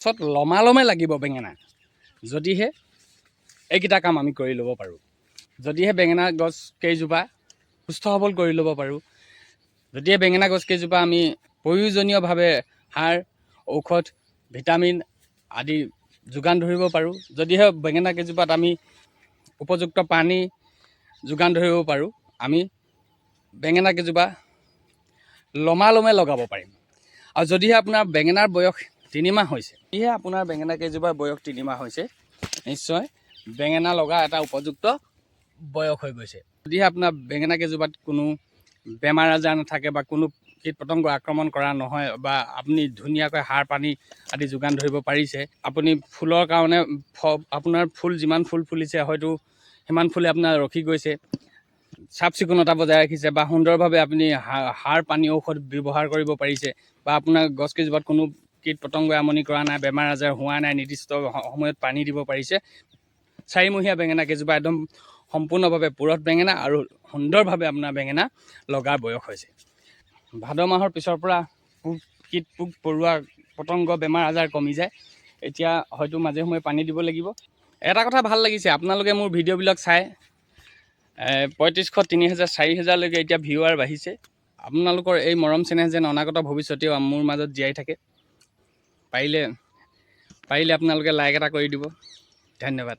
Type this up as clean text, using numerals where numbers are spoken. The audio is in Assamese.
গছত লমালমে লাগিব বেঙেনা, যদিহে এইকেইটা কাম আমি কৰি ল'ব পাৰোঁ, যদিহে বেঙেনা গছ কেইজোপা সুস্থ সবল কৰি ল'ব পাৰোঁ, যদিহে বেঙেনা গছ কেইজোপা আমি প্ৰয়োজনীয়ভাৱে সাৰ, ঔষধ, ভিটামিন আদি যোগান ধৰিব পাৰোঁ, যদিহে বেঙেনা কেইজোপাত আমি উপযুক্ত পানী যোগান ধৰিব পাৰোঁ, আমি বেঙেনা কেইজোপা লমালমে লগাব পাৰিম। আৰু যদিহে আপোনাৰ বেঙেনাৰ বয়স 3 মাহ হৈছে, যদিহে আপোনাৰ বেঙেনা কেইজোপাৰ বয়স 3 মাহ হৈছে, নিশ্চয় বেঙেনা লগা এটা উপযুক্ত বয়স হৈ গৈছে। যদিহে আপোনাৰ বেঙেনা কেইজোপাত কোনো বেমাৰ আজাৰ নাথাকে বা কোনো কীট পতংগ আক্ৰমণ কৰা নহয় বা আপুনি ধুনীয়াকৈ সাৰ পানী আদি যোগান ধৰিব পাৰিছে, আপুনি ফুলৰ কাৰণে আপোনাৰ ফুল যিমান ফুল ফুলিছে, হয়তো সিমান ফুলে আপোনাৰ ৰখি গৈছে, চাফ চিকুণতা বজাই ৰাখিছে বা সুন্দৰভাৱে আপুনি সাৰ পানী ঔষধ ব্যৱহাৰ কৰিব পাৰিছে বা আপোনাৰ গছ কেইজোপাত কোনো কীট পতংগই আমনি কৰা নাই, বেমাৰ আজাৰ হোৱা নাই, নিৰ্দিষ্ট সময়ত পানী দিব পাৰিছে, চাৰিমহীয়া বেঙেনা কেইজোপা একদম সম্পূৰ্ণভাৱে পুৰঠ বেঙেনা আৰু সুন্দৰভাৱে আপোনাৰ বেঙেনা লগাৰ বয়স হৈছে। ভাদ মাহৰ পিছৰ পৰা পোক, কীট, পোক পৰুৱা, পতংগ, বেমাৰ আজাৰ কমি যায়। এতিয়া হয়তো মাজে সময়ে পানী দিব লাগিব। এটা কথা ভাল লাগিছে, আপোনালোকে মোৰ ভিডিঅ'বিলাক চাই 3500, 3000, 4000লৈকে এতিয়া ভিউৱাৰ বাঢ়িছে। আপোনালোকৰ এই মৰম চেনেহ যেন অনাগত ভৱিষ্যতেও মোৰ মাজত জীয়াই থাকে। পাৰিলে পাৰিলে আপোনালোকে লাইক এটা কৰি দিব। ধন্যবাদ।